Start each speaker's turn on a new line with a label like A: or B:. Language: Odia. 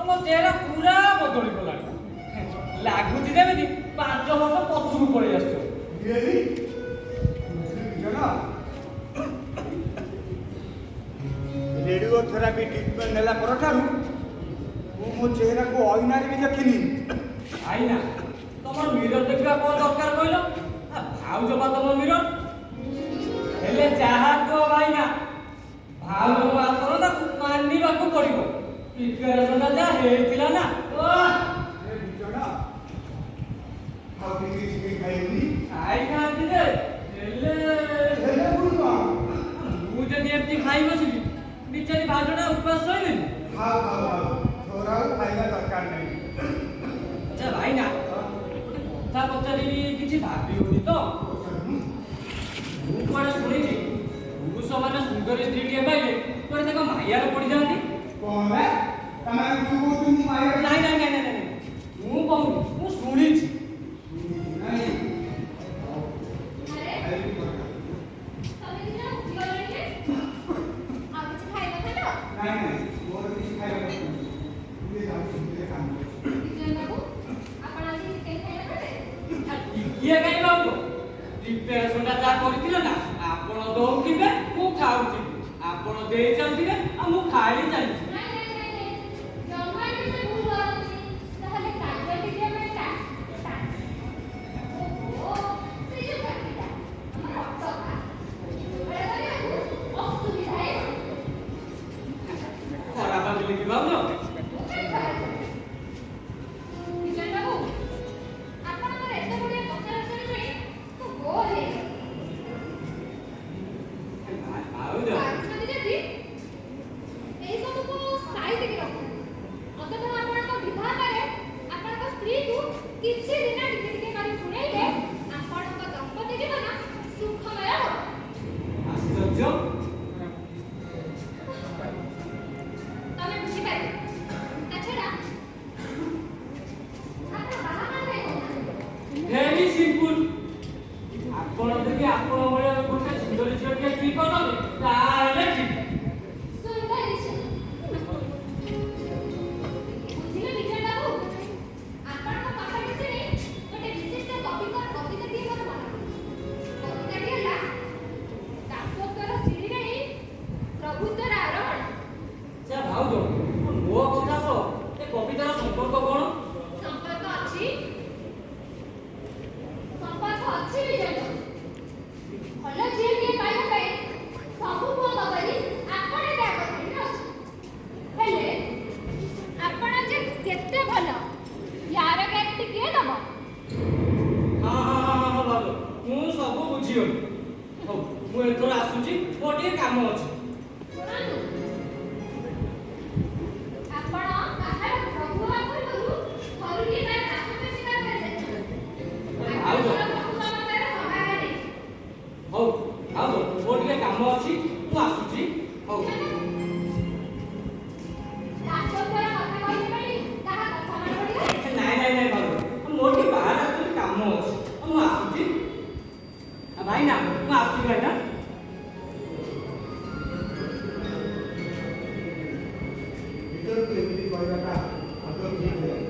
A: ତମ ଚେହେରା ପୁରା ବଦଳି ଗଲାଣି। ଲାଗୁଛି ଯେମିତି 5 ବର୍ଷ ପଛକୁ ପଳେଇ ଆସିଛ।
B: ରିଏଲି ଜଣ, ରେଡ଼ିଓଥେରାପି ଟ୍ରିଟମେଣ୍ଟ ନେଲା ପରଠାରୁ ମୁଁ ମୋ ଚେହେରାକୁ ଅଇନାରେ ବି ଦେଖିନି।
A: ଭାଇନା, ତମର ମିରର ଦେଖିବା କଣ ଦରକାର କହିଲ? ଆ, ଭାଉଜ ବା ତମ ମିରର। ହେଲେ ଯାହା କୁହ ଭାଇନା, ଭାଉଜଙ୍କ ହାତରନ୍ଧାକୁ ମାନିବାକୁ ପଡିବ। ପ୍ରିପାରେସନଟା ଯାହା ହେଇଥିଲା ନା, ଓଃ!
B: ଏ ଜଣ, ଆଉ ଟିକେ ଚିକେନ ଖାଇବୁନି?
A: ଖାଇଥାନ୍ତି ଯେ, ହେଲେ
B: ହେଲେ ପୁଣି କଣ?
A: ମୁଁ ଯଦି ଏମିତି ଖାଇ ବସିବି, ବିଚାରୀ ଭାଉଜଟା ଉପାସ ଶୋଇବେନି।
B: ଖାଉ ଖାଉ ଖାଉ, ତୋର ଆଉ ଖାଇବା ଦରକାର ନାହିଁ।
A: ଆଚ୍ଛା ଭାଇନା, ଗୋଟେ କଥା ପଚାରିବି, କିଛି ଭାବିବନି ତ?
B: ପଚାରୁନୁ।
A: ମୁଁ କୁଆଡ଼େ ଶୁଣିଛି, ପୁରୁଷମାନେ ସୁନ୍ଦରୀ ସ୍ତ୍ରୀଟିଏ ପାଇଲେ କୁଆଡ଼େ ତାଙ୍କ ମାୟାରେ ପଡ଼ିଯାଆନ୍ତି।
B: କଣ ବେ, ତମେ ତୁ କହୁଛୁ ମୁଁ ମାୟା?
A: ନାଇଁ ନାଇଁ ନାଇଁ ନାଇଁ ନାଇଁ, ମୁଁ କହୁନି, ମୁଁ ଶୁଣିଛି।
B: ନାଇଁ।
C: ଆରେ!
B: ଖାଇବି ଦରକାର।
C: ତମେ 2 ଜଣ ଉଠିଗଲଣି ଯେ, ଆଉ କିଛି ଖାଇନଥାନ୍ତ?
B: ନାଇଁ ନାଇଁ, ମୋର କିଛି ଖାଇବା ଦରକାର ନାହିଁ। ମୁଁ ଟିକେ ଯାଉଛି, ଟିକେ କାମ ଅଛି।
C: ବିଜୟ ବାବୁ, ଆପଣ ଆଜି ଚିକେନ ଖାଇନଥାନ୍ତେ?
A: ଟିକିଏ କାଇଁ ଭାଉଜ, ପ୍ରିପାରେସନଟା ଯାହା କରିଥିଲେ ନା, ଆପଣ ଦଉଥିବେ, ମୁଁ ଖାଉଥିବି, ଆପଣ ଦେଇ ଚାଲିଥିବେ ଆଉ ମୁଁ ଖାଇ ଚାଲିଥିବି।
C: ନାଇଁ ନାଇଁ ନାଇଁ ନାଇଁ, ଜମା ବି ସେ ଭୁଲ କରନ୍ତି। ତାହେଲେ କାଜୁଆଲିଟି ଆମେ ଟାକ୍ସ, ଓହୋ, ସେ ଯୋଉ ଗାଡ଼ିଟା ଆମର ଅଟକା, ଯୋଗାଡ଼ କରିବାକୁ ଅସୁବିଧା ହେଇପଡୁଛି।
A: ଖରାପ ଭାବିଲେ କି ଭାଉଜ?
C: ମୁଁ କାଇଁ ଖରାପ ଭାବିବି? ବିଜୟ ବାବୁ, ଆପଣଙ୍କର ଏତେ ଗୁଡ଼ିଏ ପଚାର ଶୁଣି ଶୁଣି ମୁଁ ବୋର ହେଇଗଲି।
A: ଭାଉଜ!
C: ପାରୁଛନ୍ତି ଯଦି, ଏଇ ସବୁକୁ ସାଇତିକି ରଖନ୍ତୁ। ଅନ୍ତତଃ ଆପଣଙ୍କ ବିବାହ ପରେ ଆପଣଙ୍କ ସ୍ତ୍ରୀକୁ କିଛି ଦିନ ଟିକେ ଟିକେ କରି ଶୁଣେଇଲେ ଆପଣଙ୍କ ଦମ୍ପତି ଜୀବନ ସୁଖମୟ ହେବ।
A: ଆଶ୍ଚର୍ଯ୍ୟ!
C: ତମେ ବୁଝିପାରିବ। ତା ଛଡ଼ା ଆପଣ ବାହାନା ପାଇଁ କହୁନାହାନ୍ତି?
A: Very simple. ଆପଣ ଯଦି ଆପଣ ଭଳିଆ ଗୋଟେ ସୁନ୍ଦରୀ ଝିଅଟିଏ ଠିକ କରିଦେବେ, ତାହେଲେ ଠିକ।
C: ସୁନ୍ଦରୀ ଝିଅ, ବୁଝିଲେ ବିଜୟ ବାବୁ, ଆପଣଙ୍କ କଥାଟି ଶୁଣି ଗୋଟେ ବିଶିଷ୍ଟ କବିଙ୍କର କବିତାଟିଏ ମୋର ମନେ ପଡୁଛି। କବିତାଟି ହେଲା, ଦାସତ୍ୱର ସିଡ଼ିରେ ହିଁ ପ୍ରଭୁତ୍ୱର ଆରୋହଣ।
A: ଆଚ୍ଛା ଭାଉଜ, ମୋ କଥା ସହ ଏ କବିତାର ସମ୍ପର୍କ କଣ?
C: ସମ୍ପର୍କ ଅଛି, ସମ୍ପର୍କ ଅଛି ବିଜୟ ବାବୁ। ଭଲ ଝିଅଟିଏ ପାଇବା ପାଇଁ ସବୁ ପୁଅଙ୍କ ପରି ଆପଣ ଏବେ ଆଗଧାଡ଼ିରେ ଅଛନ୍ତି। ହେଲେ ଆପଣ ଯେ କେତେ ଭଲ, ୟାର ଗ୍ୟାରେଣ୍ଟି କିଏ ଦବ?
A: ହଁ ହଁ ହଁ ହଁ ହଁ ଭାଉଜ, ମୁଁ ସବୁ ବୁଝିଗଲି। ହଉ, ମୁଁ ଏଥର ଆସୁଛି, ମୋର ଟିକେ କାମ ଅଛି।
C: ଶୁଣନ୍ତୁ, ଆପଣ କାହାର ପ୍ରଭୁ ହେବା ପୂର୍ବରୁ ଥରୁଟିଏ ତାର ଦାସତ୍ୱ ସ୍ୱୀକାର କରି ଦେଖନ୍ତୁ।
A: ଭାଉଜ!
C: ଆପଣଙ୍କର ପ୍ରଭୁ କ୍ଷମତାର ସମ୍ଭାବନା ନେଇ।
A: ହଉ ଭାଉଜ, ମୋର ଟିକେ କାମ ଅଛି, ମୁଁ ଆସୁଛି। ହଉ।
C: ଦାସତ୍ୱର କଥା କହିଲେ ବୋଲି କାହା କଥା ମନେ ପଡ଼ିଲା?
A: ନାଇଁ ନାଇଁ ନାଇଁ ଭାଉଜ, ମୋର ଟିକେ ବାହାରେ ଆକ୍ଚୁଆଲି କାମ ଅଛି। ହଉ, ମୁଁ ଆସୁଛି। ଆ, ଭାଇନା, ମୁଁ ଆସୁଛି ଭାଇନା।
B: ଭିତରକୁ ଏମିତି କହିବାଟା ଆଦୌ ଠିକ ହେଲାନି।